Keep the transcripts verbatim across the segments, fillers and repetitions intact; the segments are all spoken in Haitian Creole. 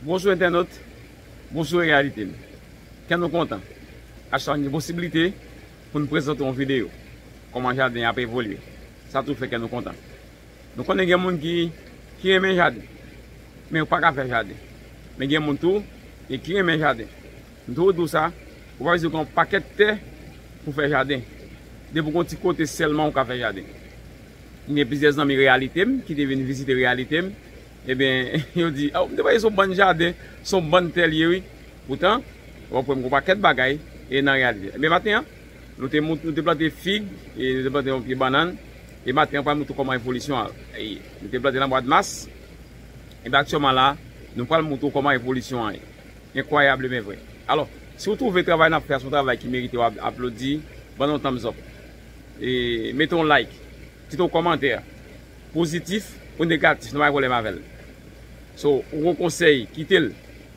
Bonjou entènot, bonjou Reyalite m. Kè nou kontan. A chak fwa n gen posiblite pou n prezante yon videyo, kòman jaden an ap evolye. Sa toujou fè kè nou kontan. Nou konnen gen moun ki, ki renmen jaden, men yo pa ka fè jaden. Men gen moun tou, e ki renmen jaden. M toujou di w sa, ou pa bezwen gen yon pakèt tè pou fè jaden. Depi w gen yon ti kote sèlman ou ka fè jaden. M gen plizyè zanmi Reyalite m ki te vin vizite Reyalite m. Ebyen, yo di, "Oh, m te panse se yon bann jaden, se yon bann tè l ye, wi." Poutan, w ap wè m gen yon pakèt bagay e nan Reyalite. Ebyen, maten an, nou te, mont- nou te plante fig, e nou te plante yon pye bannann, e maten an, pral montre w kòman evolisyon an ye. Nou te plante nan mwa mas, ebyen, aktyèlman la, nou pral montre w kòman evolisyon an ye. Enkwayab, men vre. Alò, si w twouve travay n ap fè a se yon travay ki merite w ap- aplodi, ban nou yon thumbs up. E mete yon like. Kite yon kòmantè pozitif ou negatif, nou pa gen pwoblèm avè l. So, ou gen yon konsèy, kite l,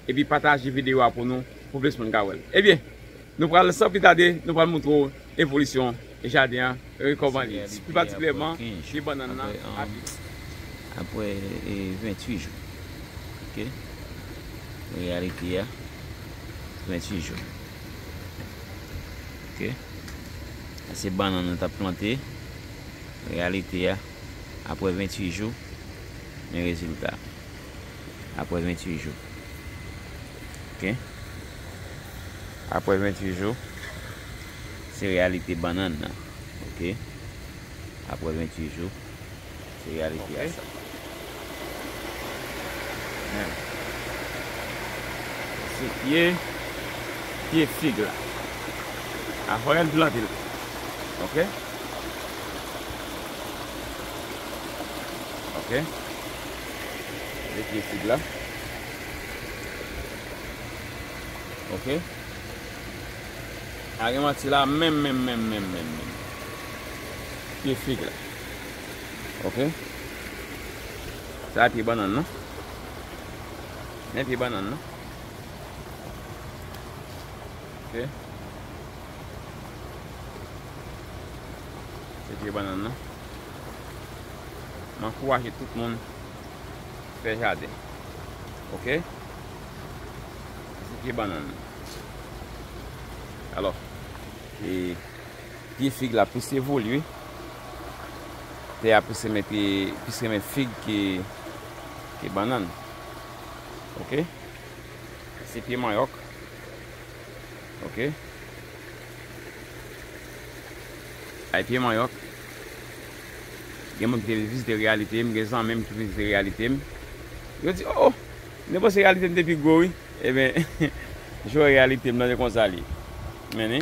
epi pataje videyo a pou nou, pou plis moun ka wè l. Ebyen, nou pral, san pli tade, nou pral montre w evolisyon jaden an, e kòman li ye, pi patikilyèman pye bannann nan. Apre, um, apre, e, venntuit jou. Oke? Reyalite a, venntuit jou. Oke? Sa se bannann nou t ap plante. Reyalite a, apre venntuit jou, men rezilta. Apre venntuit jou. Oke? Apre venntuit jou, se reyalite bannann nan. Oke? Apre venntuit jou, se reyalite a sa. Men. Se pye, pye fig la. Avan n plante l. Oke? Oke? Se pye fig la. Oke? A gen manti la menm, menm, menm, menm, menm, menm. Pye fig la. Oke? Sa a pye bannann nan. Men pye bannann nan. Oke? Se pye bannann nan. M ankouraje tout moun fè jaden. Oke? Se pye bannann nan. Alò, e, pye fig la plis evolye, tè a plis renmen pye, plis renmen fig ke, ke bannann. Oke? Se pye manyòk. Oke? Ay pye manyòk. Gen moun ki te vin vizite Reyalite m, gen zanmi m ki vin vizite Reyalite m. Yo di, "Oh, oh, m te panse Reyalite m te pi gwo, wi." Ebyen, jwè Reyalite m nan, se konsa li ye. Men ni.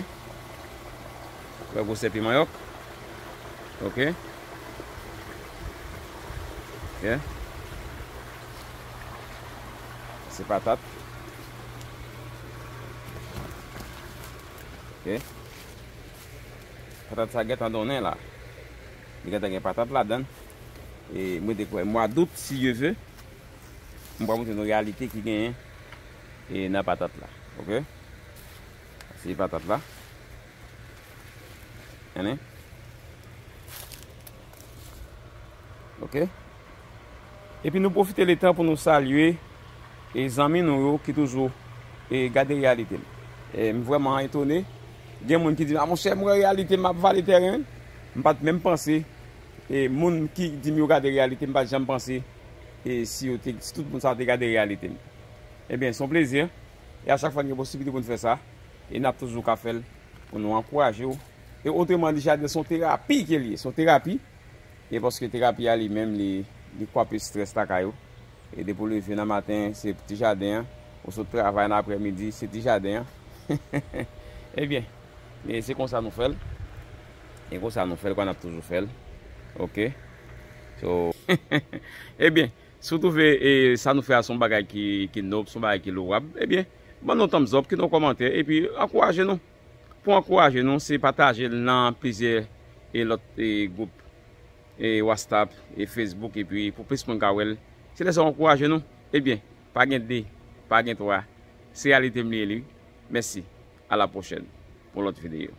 Wè gwosè pye manyòk. Oke. Oke. Se patat. Oke. Patat sa gentan donnen la. Li gentan gen patat ladan l. E mwen te kwè mwa dout, si Dye vle, m pral montre nou reyalite ki genyen, e, nan patat la. Oke? Se patat la. Tande? Oke? Epi nou pwofite letan pou nou salye, e, zanmi nou yo ki toujou, e, gade reyalite m. E, m vrèman etone. Gen moun ki di m, "A, monchè, m wè reyalite m ap vale tèren." M pa t menm panse, e, moun ki di m yo gade reyalite m, pa t janm panse, e, si yo te, si tout moun sa yo te gade reyalite m. Ebyen, se yon plezi. E a chak fwa n gen posiblite pou n fè sa, e n ap toujou ka fè l pou nou ankouraje w. E otreman di, jaden se yon terapi ke l ye, se yon terapi. E paske terapi a li menm, li, li kwape estrès lakay ou. E depi w leve nan maten, se ti jaden an. Ou sot travay nan aprèmidi, se ti jaden an. Ebyen, e se konsa nou fè l. E konsa nou fè l, konsa n ap toujou fè l. Oke? So, ebyen, si w twouve, e, sa nou fè a se yon bagay ki, ki nob, se yon bagay ki lowab, ebyen, ban nou thumbs up, kite yon kòmantè, epi ankouraje nou. Pou ankouraje nou, se pataje l nan plizyè, e, lòt, e, gwoup, e, WhatsApp, e, Facebook, epi pou plis moun ka wè l. Se lè sa w ankouraje nou. Ebyen, pa gen de, pa gen twa. Se reyalite m li ye, li. Mèsi. A la pwochèn pou lòt videyo.